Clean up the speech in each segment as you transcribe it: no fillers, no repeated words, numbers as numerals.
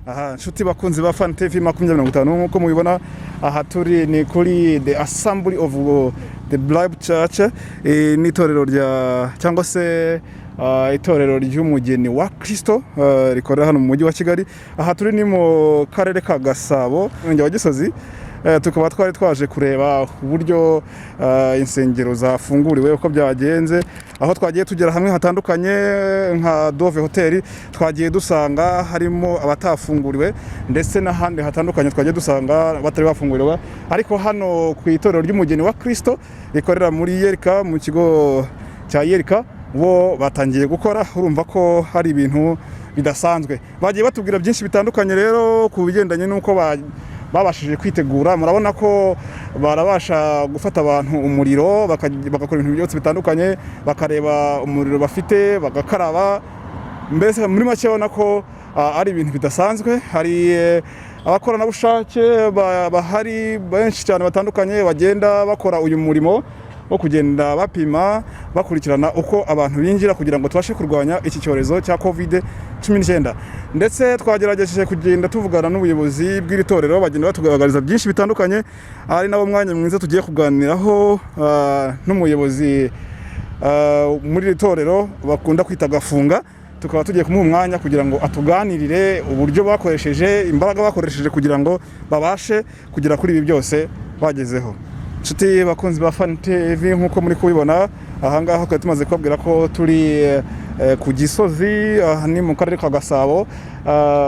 Aha, nshuti bakunzi ba Fan TV 2050, nk'uko mubibona aha turi ni kuri The Assembly of the Bible Church, n'itorero rya cyangwa se itorero ry'umugeni wa Kristo, rikorera hano mu mujyi wa Kigali. Aha turi ni mu karere ka Gasabo, umurenge wa Gisozi. Tukaba twari twaje kureba uburyo insengero zafunguriwe, uko byagenze, aho twagiye tugera hamwe hatandukanye nka Dove Hotel, twagiye dusanga harimo abatafunguriwe, ndetse n'ahandi hatandukanye twagiye dusanga batari bafunguriwe. Ariko hano ku itorero ry'umugeni wa Kristo rikorera muri Yerika, mu kigo cya Yerika, bo batangiye gukora. Urumva ko hari ibintu bidasanzwe. Bagiye batubwira byinshi bitandukanye rero ku bigendanye n'uko babashije kwitegura. Murabona ko barabasha gufata abantu umuriro, bagakora ibintu byose bitandukanye, bakareba umuriro bafite, bagakaraba. Mbese muri make ubona ko ari ibintu bidasanzwe. Hari abakoranabushake bahari benshi cyane batandukanye, bagenda bakora uyu murimo wo kugenda bapima, bakurikirana uko abantu binjira, kugira ngo tubashe kurwanya iki cyorezo cya COVID-19. Ndetse twagerageje kugenda tuvugana n'ubuyobozi bw'iri torero, bagenda batugaragariza byinshi bitandukanye, ari nabo mwanya mwiza tugiye kuganiraho n'umuyobozi muri iri torero bakunda kwita Gafunga. Tukaba tugiye kumuha umwanya kugira ngo atuganirire uburyo bakoresheje, imbaraga bakoresheje kugira ngo babashe kugera kuri ibi byose bagezeho. Inshuti bakunzi ba Fan TV, nk'uko muri kubibona ahangaha, twari tumaze kubabwira ko turi ku Gisozi, aha ni mu karere ka Gasabo,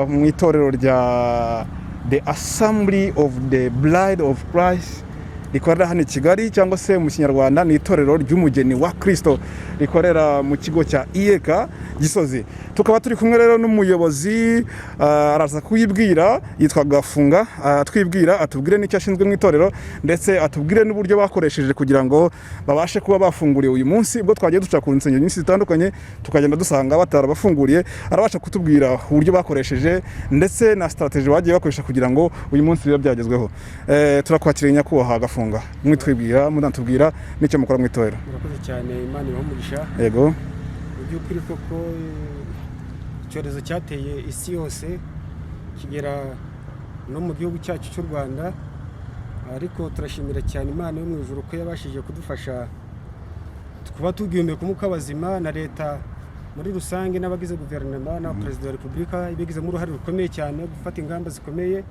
mu itorero rya The Assembly of the Bride of Christ rikorera hano i Kigali, cyangwa se mu Kinyarwanda ni itorero ry'umugeni wa Kristo rikorera mu kigo cya Iyeka Gisozi. Tukaba turi kumwe rero n'umuyobozi, araza kuyibwira, yitwa Gafunga. Twibwira, atubwire n'icyo ashinzwe mu itorero, ndetse atubwire n'uburyo bakoresheje kugira ngo babashe kuba bafunguriye uyu munsi, ubwo twagiye duca ku nsengero nyinshi zitandukanye tukagenda dusanga batarabafunguriye. Arabasha kutubwira uburyo bakoresheje ndetse na strategy bagiye bakoresha kugira ngo uyu munsi bibe byagezweho. Turakwakiriye, nyakubahwa Gafunga, mwitwibwira, munatubwira n'icyo mukora mu itorero. Murakoze cyane, Imana ibahe umugisha. Yego. Mu by'ukuri koko icyorezo cyateye isi yose, kigera no mu gihugu cyacu cy'u Rwanda, ariko turashimira cyane Imana yo mu ijuru ko yabashije kudufasha kuba tugihumeka umwuka w'abazima, na leta muri rusange n'abagize guverinoma na Perezida wa Repubulika ibigizemo uruhare rukomeye cyane gufata ingamba zikomeye.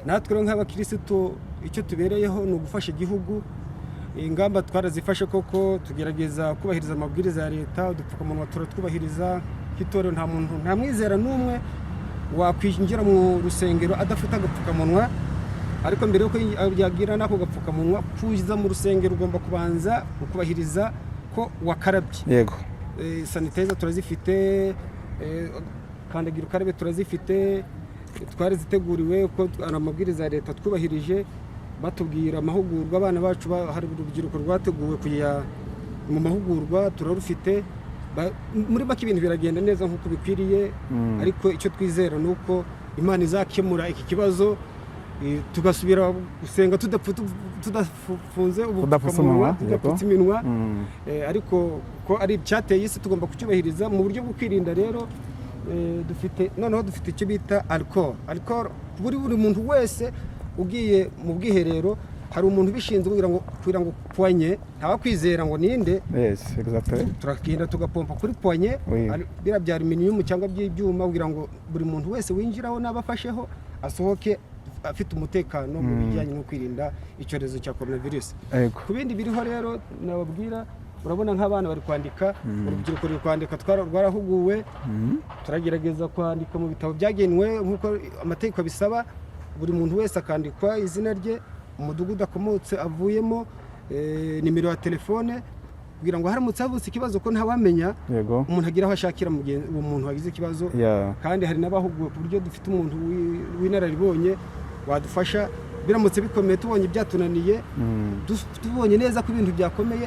Natwe rero nk'abakirisitu icyo tubereyeho ni ugufasha igihugu. Ingamba twarazifashe koko, tugerageza kubahiriza amabwiriza ya leta, udupfukamunwa turatwubahiriza. Nk'itorero nta muntu, nta mwizera n'umwe wakwinjira mu rusengero adafite agapfukamunwa. Ariko mbere y'uko yagira n'ako gapfukamunwa, kuza mu rusengero ugomba kubanza ukubahiriza ko wakarabye. Sanitizer turazifite, kandagira ukarabe turazifite, twariziteguriwe ko hari amabwiriza ya leta twubahirije. Batubwira amahugurwa, abana bacu hari urubyiruko rwateguwe kujya mu mahugurwa, turarufite. Muri make ibintu biragenda neza nk'uko bikwiriye, ariko icyo twizera ni uko Imana izakemura iki kibazo, tugasubira gusenga tudafunze Tudapfutse ubupfukamunwa, umunwa, tudapfutse iminwa. Ariko ko ari icyateye isi, tugomba kucyubahiriza mu buryo bwo kwirinda. Rero dufite, noneho dufite icyo bita alcohol. Alcohol, buri muntu wese ugiye mu bwiherero hari umuntu ubishinzwe kugira ngo poignée ntawakwizera ngo ninde. Yes, exactly. Turagenda tugapompa kuri poignée, biriya bya aluminium cyangwa by'ibyuma, kugira ngo buri muntu wese winjiraho n'aba afasheho asohoke afite umutekano mu bijyanye no kwirinda icyorezo cya coronavirus. Ku bindi biriho rero nababwira, urabona nk'abana bari kwandika, urubyiruko ruri kwandika, rwarahuguwe. Turagerageza kwandika mu bitabo byagenwe nk'uko amategeko abisaba, buri muntu wese akandikwa izina rye, umudugudu akomotse avuyemo, nimero ya telefone, kugira ngo haramutse havutse ikibazo, ko ntawamenya, umuntu agira aho ashakira uwo muntu wagize ikibazo. Kandi hari n'abahuguwe ku buryo dufite umuntu w'inararibonye wadufasha biramutse bikomeye, tubonye byatunaniye, tubonye neza ko ibintu byakomeye,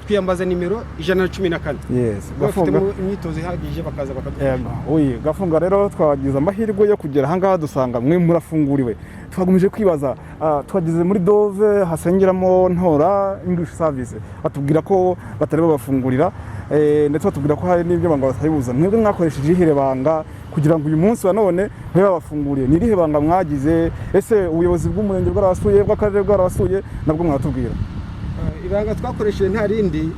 twiyambaza nimero 114. Gafunga. Bafitemo imyitozo ihagije, bakaza bakadufasha. Yego. Oui, Gafunga, rero twagize amahirwe yo kugera ahangaha dusanga mwe murafunguriwe. Twagumije kwibaza, twageze muri Dove hasengeramo Ntora English Service, batubwira ko batari babafungurira, ndetse batubwira ko hari n'ibyo banga batabibuza. Mwebwe mwakoresheje iyihe banga kugira ngo uyu munsi wa none babe babafunguriye? Ni irihe banga mwagize? Ese ubuyobozi bw'umurenge bwarabasuye, bw'akarere bwarabasuye? Nabwo mwatubwira. Ibanga twakoresheje nta rindi,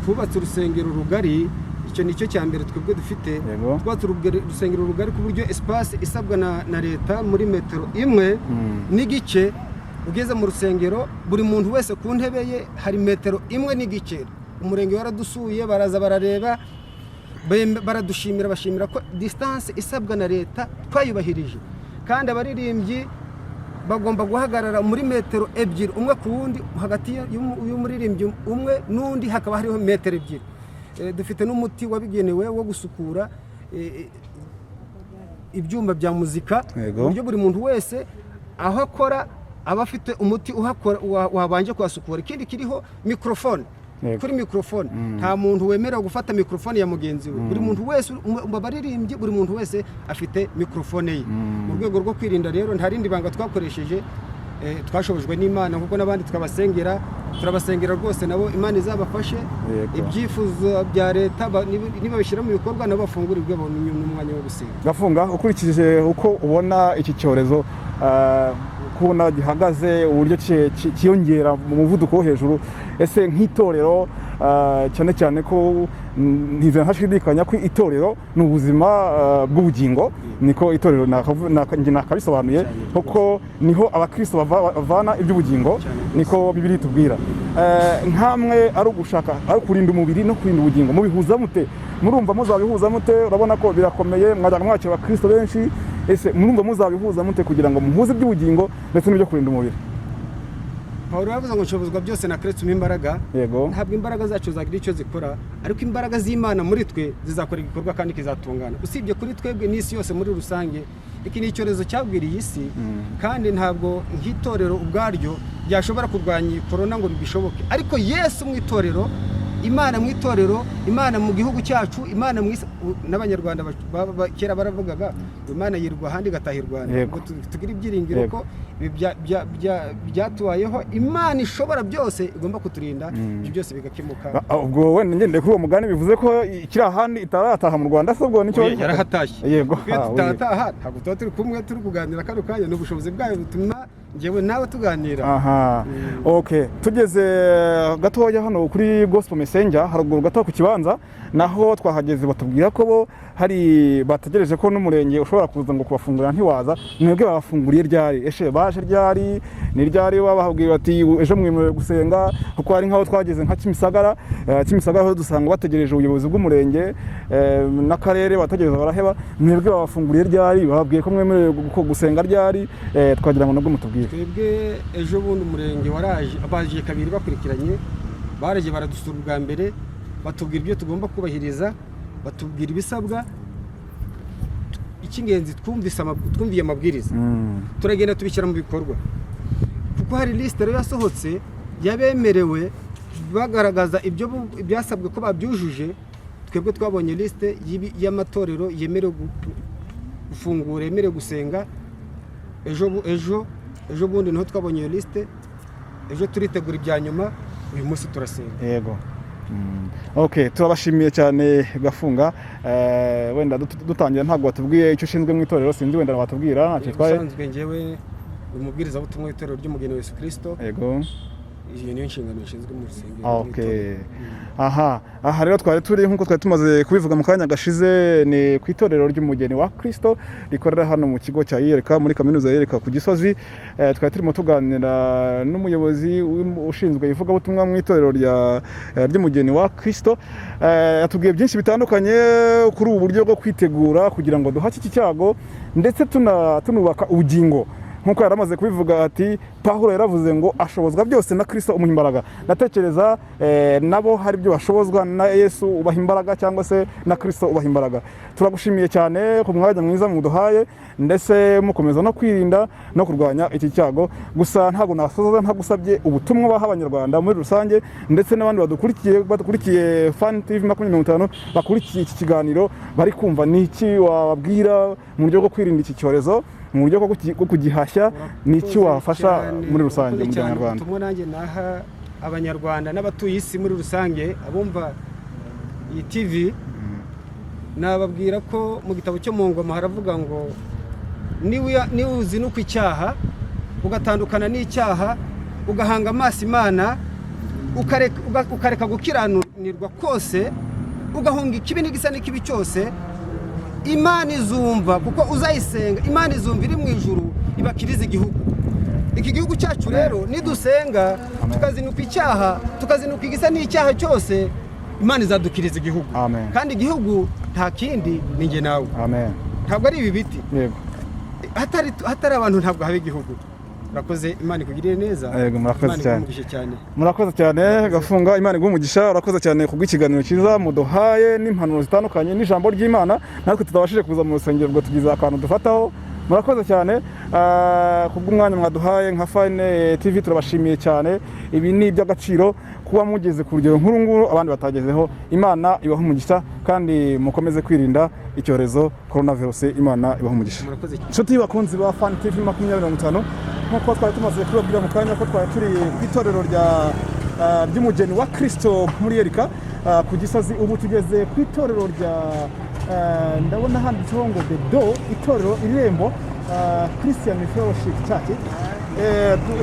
twubatse urusengero rugari. Icyo ni cyo cya mbere twebwe dufite. Twubatse urusengero rugari ku buryo espace isabwa na leta muri metero 1.5. Ugeze mu rusengero, buri muntu wese ku ntebe ye hari metero 1.5. Umurenge waradusuye, baraza barareba, baradushimira, bashimira ko distance isabwa na leta twayubahirije. Kandi abaririmbyi bagomba guhagarara muri metero 2 umwe ku wundi, hagati y'umuririmbyi umwe n'undi hakaba hariho metero 2. Dufite n'umuti wabigenewe wo gusukura ibyuma bya muzika, ku buryo buri muntu wese aho akora aba afite umuti uhakora wabanje kuhasukura. Ikindi kiriho mikorofone. Kuri mikorofone, nta muntu wemerewe gufata mikorofone ya mugenzi we. Buri muntu wese mu baririmbyi, buri muntu wese afite mikorofone ye. Mu rwego rwo kwirinda rero, nta rindi banga twakoresheje. Twashobojwe n'Imana, kuko n'abandi twabasengera, turabasengera rwose, nabo Imana izabafashe. Ibyifuzo bya leta nibabishyira mu bikorwa, nabo bafungurirwe, babone n'umwanya wo gusenga. Gafunga, ukurikije uko ubona iki cyorezo, kubona gihagaze, uburyo cyiyongera mu muvuduko wo hejuru, ese nk'itorero, cyane cyane ko ntizera ntashidikanya ko itorero ni ubuzima bw'ubugingo, niko itorero njye nakabisobanuye, kuko niho abakristo bavana iby'ubugingo, niko Bibiliya itubwira. Nkamwe ari ugushaka, ari ukurinda umubiri no kurinda ubugingo, mubihuza mute? Murumva muzabihuza mute? Urabona ko birakomeye, mwajyaga mwakira abakristo benshi. Ese murumva muzabihuza mute kugira ngo muhuze iby'ubugingo ndetse n'ibyo kurinda umubiri? Pawulo yavuze ngo nshobozwa byose na Kristo umpa imbaraga. Ntabwo imbaraga zacu zagira icyo zikora, ariko imbaraga z'Imana muri twe zizakora igikorwa kandi kizatungana, usibye kuri twebwe n'isi yose muri rusange. Iki ni icyorezo cyabwiriye isi, kandi ntabwo nk'itorero ubwaryo ryashobora kurwanya iyi korona ngo bishoboke, ariko Yesu mu itorero, Imana mu itorero, Imana mu gihugu cyacu, Imana mu isi. N'Abanyarwanda kera baravugaga ngo Imana yirwa ahandi igataha i Rwanda. Ngo tugire ibyiringiro ko ibi byatubayeho, Imana ishobora byose igomba kuturinda, ibyo byose bigakemuka. Ubwo wenda ngendeye kuri uwo mugani, bivuze ko ikiri ahandi itarataha mu Rwanda se? Ubwo nicyo? Oya, yarahatashye. Iyo tutataha ntabwo tuba turi kumwe, turi kuganira kano kanya. Ni ubushobozi bwayo butuma njyewe nawe tuganira. Aha, okay, tugeze gatoya hano kuri Gospel Messenger haruguru gato ku kibanza, naho twahageze batubwira ko bo hari bategereje ko n'umurenge ushobora kuza ngo kubafungurira, ntiwaza. Mwebwe babafunguriye ryari? Eshe baje ryari? Ni ryari bababwiye bati ejo mwemerewe gusenga? Kuko hari nk'aho twageze nka Kimisagara, Kimisagara ho dusanga bategereje ubuyobozi bw'umurenge n'akarere, bategereza baraheba. Mwebwe babafunguriye ryari? Bababwiye ko mwemerewe gusenga ryari? Twagira ngo nabwo mutubwire. Twebwe ejo bundi umurenge waraje, baje kabiri bakurikiranye. Baraje baradusura ubwa mbere, batubwira ibyo tugomba kubahiriza, batubwira ibisabwa. Icy'ingenzi twumviye amabwiriza, turagenda tubishyira mu bikorwa, kuko hari lisite rero yasohotse y'abemerewe, bagaragaza ibyo ibyasabwe ko babyujuje. Twebwe twabonye lisite y'amatorero yemerewe gufungura, yemerewe gusenga ejo bundi niho twabonye iyo lisite. Ejo turitegura ibya nyuma, uyu munsi turasenga. Yego. Okay, turabashimiye cyane Gafunga. Wenda dutangira ntabwo watubwiye icyo ushinzwe mu itorero, sinzi wenda watubwira, ntacyo bitwaye. Ubusanzwe njyewe ni umubwirizabutumwa w'itorero ry'umugeni wa Yesu Kirisito. Iyo niyo nshingano nshinzwe mu rusengero, mu itorero. Aha rero twari turi, nk'uko twari tumaze kubivuga mu kanya gashize, ni ku itorero ry'umugeni wa Kristo rikorera hano mu kigo cya ULK, muri kaminuza ya ULK ku Gisozi. Twari turimo tuganira n'umuyobozi ushinzwe ivugabutumwa mu itorero ry'umugeni wa Kristo. Yatubwiye byinshi bitandukanye kuri ubu buryo bwo kwitegura kugira ngo duhashye iki cyago, ndetse tunubaka ubugingo, nk'uko yari amaze kubivuga ati Pawulo yaravuze ngo ashobozwa byose na Kristo umuha imbaraga. Ndatekereza nabo hari ibyo bashobozwa na Yesu ubaha imbaraga, cyangwa se na Kristo ubaha imbaraga. Turagushimiye cyane ku mwanya mwiza muduhaye, ndetse mukomeza no kwirinda no kurwanya iki cyago. Gusa ntabwo nasoza ntagusabye ubutumwa baha Abanyarwanda muri rusange, ndetse n'abandi badukurikiye Fan TV 2050, bakurikiye iki kiganiro bari kumva. Ni iki wababwira mu buryo bwo kwirinda iki cyorezo, mu buryo bwo kugihashya? Ni iki wafasha muri rusange Urakoze mu cyane. Banyarwanda? Ubutumwa nanjye naha Abanyarwanda n'abatuye isi muri rusange, abumva iyi TV, Nababwira ko mu gitabo cyo mu Ngoma haravuga ngo niba uzinuka icyaha, ugatandukana n'icyaha, ugahanga amaso Imana, ukareka gukiranirwa kose, ugahunga ikibi n'igisa n'ikibi cyose, Imana izumva, kuko uzayisenga Imana izumva iri mu ijuru, ibakiriza igihugu. Iki gihugu cyacu rero, nidusenga, tukazinuka icyaha, tukazinuka igisa n'icyaha cyose, Imana izadukiriza igihugu. Amen. Kandi igihugu nta kindi, ni njye nawe. Amen. Ntabwo ari ibi biti. Hatari abantu ntabwo haba igihugu. Urakoze, Imana ikugirire neza. Yego, murakoze Imana cyane. iguhe umugisha cyane. Murakoze cyane, Gafunga, Imana iguhe umugisha. Urakoze cyane kubw'ikiganiro cyiza muduhaye n'impanuro zitandukanye n'ijambo ry'Imana, natwe tutabashije kuza mu rusengero ngo tugize akantu dufataho. Murakoze cyane kubw'umwanya mwaduhaye nka Fine TV, turabashimiye cyane. Ibi ni iby'agaciro kuba mugeze ku rugero nk'uru nguru abandi batagezeho. Imana ibahe umugisha kandi mukomeze kwirinda icyorezo coronavirus. Imana ibahe umugisha. Murakoze cyane. Inshuti bakunzi ba Fan TV 2050, nk'uko twari tumaze kubabwira mu kanya ko twari turi ku itorero ry'Umugeni wa Kristo muri Yerika ku Gisozi, ubu tugeze ku itorero rya ndabona handitseho ngo The Door, itorero Irembo Christian Fellowship Church.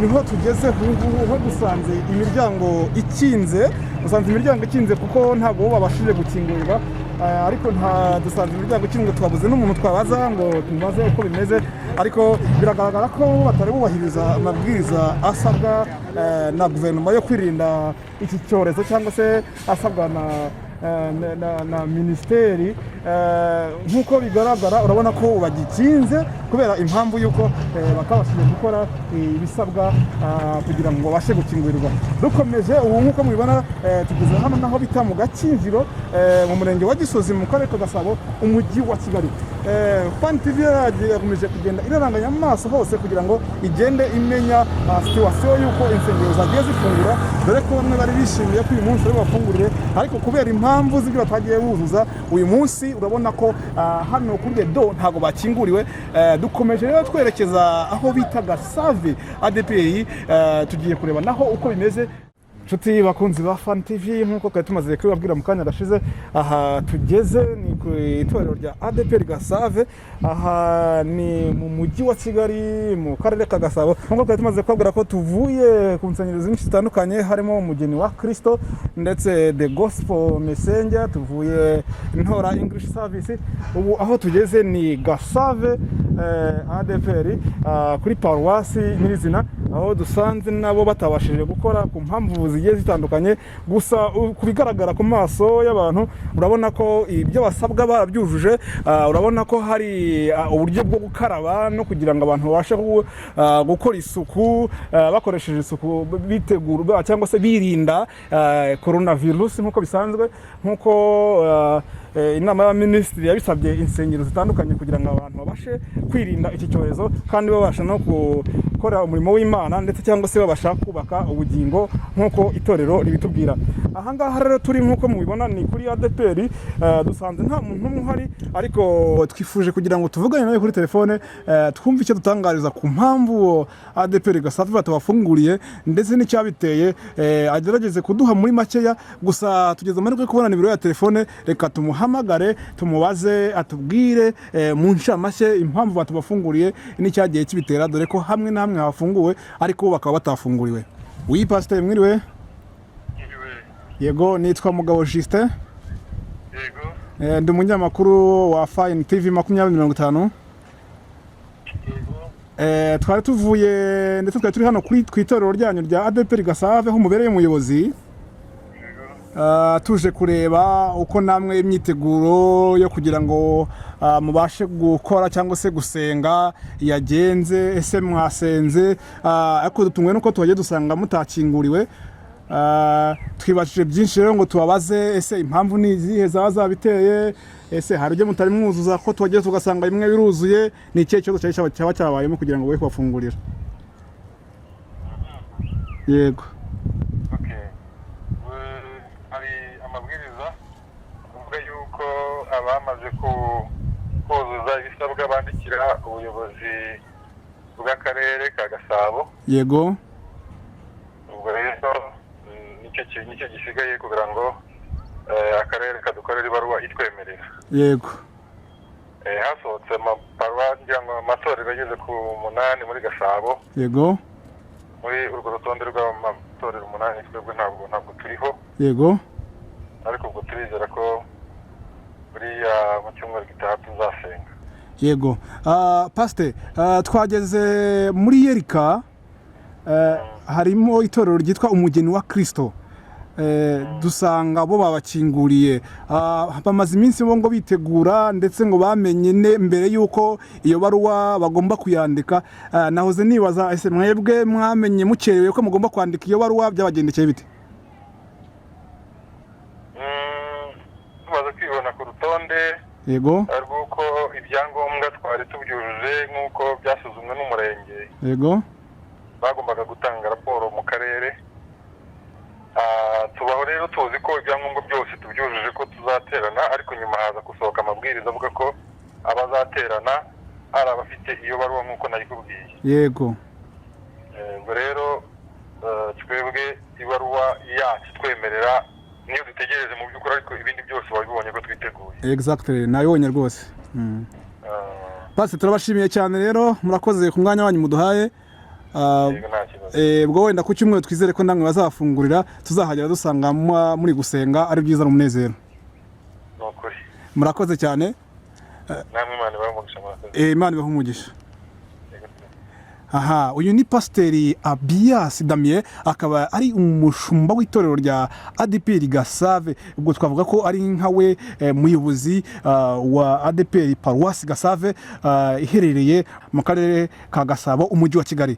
Niho tugeze ubu ngubu, aho dusanze imiryango ikinze. Dusanze imiryango ikinze kuko ntabwo bo babashije gukingurirwa. Ariko nta dusanze imiryango ikinze, twabuze n'umuntu twabaza ngo tumubaze uko bimeze, ariko biragaragara ko batari bubahiriza amabwiriza asabwa na guverinoma yo kwirinda iki cyorezo, cyangwa se asabwa na minisiteri. Nk'uko bigaragara, urabona ko bagikinze kubera impamvu y'uko batabashije gukora ibisabwa kugira ngo babashe gukingurirwa. Dukomeje ubu, nk'uko mubibona, tugeze hano naho bita mu Gakinjiro, mu murenge wa Gisozi, mu karere ka Gasabo, umujyi wa Kigali. Fan TV yakomeje kugenda iraranganya amaso hose kugira ngo igende imenya situation y'uko insengero zagiye zifungura, dore ko bamwe bari bishimiye ko uyu munsi bari bafungurire, ariko kubera impamvu z'ibyo batagiye buzuza, uyu munsi urabona ko hano kuri The Door ntabwo bakinguriwe. Dukomeje rero twerekeza aho bita Gasave ADPR, tugiye kureba naho uko bimeze. Inshuti bakunzi ba Fan TV, nk'uko twari tumaze kubibabwira mu kanya gashize, aha tugeze ni ku itorero rya ADPR Gasave. Aha ni mu mujyi wa Kigali, mu karere ka Gasabo. Nk'uko twari tumaze kubabwira ko tuvuye ku nsengero nyinshi zitandukanye, harimo Umugeni wa Kristo ndetse The Gospel Messenger, tuvuye Ntora English Service, ubu aho tugeze ni Gasave ADPR, kuri paruwasi nyirizina, aho dusanze nabo batabashije gukora ku mpamvu zigiye zitandukanye. Gusa ku bigaragara ku maso y'abantu, urabona ko ibyo basabwa barabyujuje. Urabona ko hari uburyo bwo gukaraba no kugira ngo abantu babashe gukora isuku, bakoresheje isuku, bitegura cyangwa se birinda coronavirus nk'uko bisanzwe, nk'uko inama y'abaminisitiri yabisabye insengero zitandukanye kugira ngo abantu babashe kwirinda iki cyorezo kandi babasha no gukora umurimo w'Imana, ndetse cyangwa se babasha kubaka ubugingo nk'uko itorero ribitubwira. Aha ngaha rero turi, nk'uko mubibona, ni kuri ADPR. Dusanze nta muntu n'umwe uhari, ariko twifuje kugira ngo tuvugane nawe kuri telefone, twumve icyo dutangariza ku mpamvu ADPR Gasave batabafunguriye ndetse n'icyabiteye, agerageze kuduha muri makeya. Gusa tugeze amahirwe yo kubona nimero ya telefone, reka tumuhamagare tumubaze atubwire mu ncamake impamvu batubafunguriye n'icyagiye kibitera, dore ko hamwe na hamwe hafunguwe ariko bo bakaba batafunguriwe. Oui, pasiteri, mwiriwe? Mwiriwe. Yego, nitwa Mugabo Justin. Yego. Ndi umunyamakuru wa Fine TV 2050. Yego. Twari tuvuye ndetse twari turi hano kuri ku itorero ryanyu rya ADPR Gasave, aho mubereye umuyobozi. Yego. Tuje kureba uko namwe imyiteguro yo kugira ngo mubashe gukora cyangwa se gusenga yagenze. Ese mwasenze? Ariko dutunguwe nuko tuhagiye dusanga mutakinguriwe. Twibajije byinshi rero ngo tubabaze: ese impamvu ni izihe zaba zabiteye? Ese hari ibyo mutari mwuzuza, ko tuhagiye tugasanga bimwe biruzuye? Ni ikihe kibazo cyari cyaba cyabayemo kugira ngo be kubafungurira? Yego. Okay. Hari amabwiriza avuga yuko abamaze kuzuza ibisabwa bandikira ubuyobozi bw'akarere ka Gasabo. Ubwo rero nicyo gisigaye kugira ngo akarere kadukorera ibaruwa itwemerera. Hasohotse amaparuwasi, ngira ngo amatorero ageze ku 8 muri Gasabo. Muri urwo rutonde rw'amatorero 8, twebwe ntabwo turiho. Ariko ubwo turizera ko buriya mu cyumweru gitaha tuzasenga. Yego. Pasite, twageze muri Yerika, harimo itorero ryitwa Umugeni wa Kirisito. Dusanga bo babakinguriye. Bamaze iminsi bo ngo bitegura, ndetse ngo bamenye mbere y'uko iyo baruwa bagomba kuyandika. Nahoze nibaza, ese mwebwe mwamenye mukerewe ko mugomba kwandika iyo baruwa? Byabagendekeye bite? Tumaze kwibona ku rutonde rw'uko ibyangombwa twari tubyujuje nk'uko byasuzumwe n'umurenge, bagombaga gutanga raporo mu karere. Tubaho rero tuzi ko ibyangombwa byose tubyujuje, ko tuzaterana, ariko nyuma haza gusohoka amabwiriza avuga ko abazaterana ari abafite iyo baruwa nk'uko nayikubwiye. Ubwo rero twebwe ibaruwa yacu twemerera niyo dutegereje mu by'ukuri, ariko ibindi byose wabibonye ko twiteguye. Exactly, nabibonye rwose. Pasi, turabashimiye cyane rero, murakoze ku mwanya wanyu muduhaye. Yego, nta kibazo. Ubwo wenda ku cyumweru twizere ko namwe bazabafungurira, tuzahagera dusanga muri gusenga, ari byiza, ari umunezero. Ni ukuri. Murakoze cyane. Namwe Imana ibahe umugisha, murakoze. Imana ibahe umugisha. Yego. Aha, uyu ni Pasiteri Abiyasi Damien, akaba ari umushumba w'itorero rya ADEPR Gasave. Ubwo twavuga ko ari nka we muyobozi wa ADEPR Paruwasi Gasave, iherereye mu karere ka Gasabo, umujyi wa Kigali.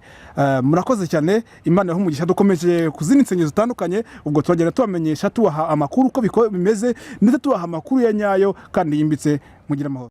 Murakoze cyane, Imana ibahe umugisha. Dukomeje ku zindi nsengero zitandukanye, ubwo turagenda tubamenyesha, tubaha amakuru uko bimeze, ndetse tubaha amakuru ya nyayo kandi yimbitse. Mugira amahoro.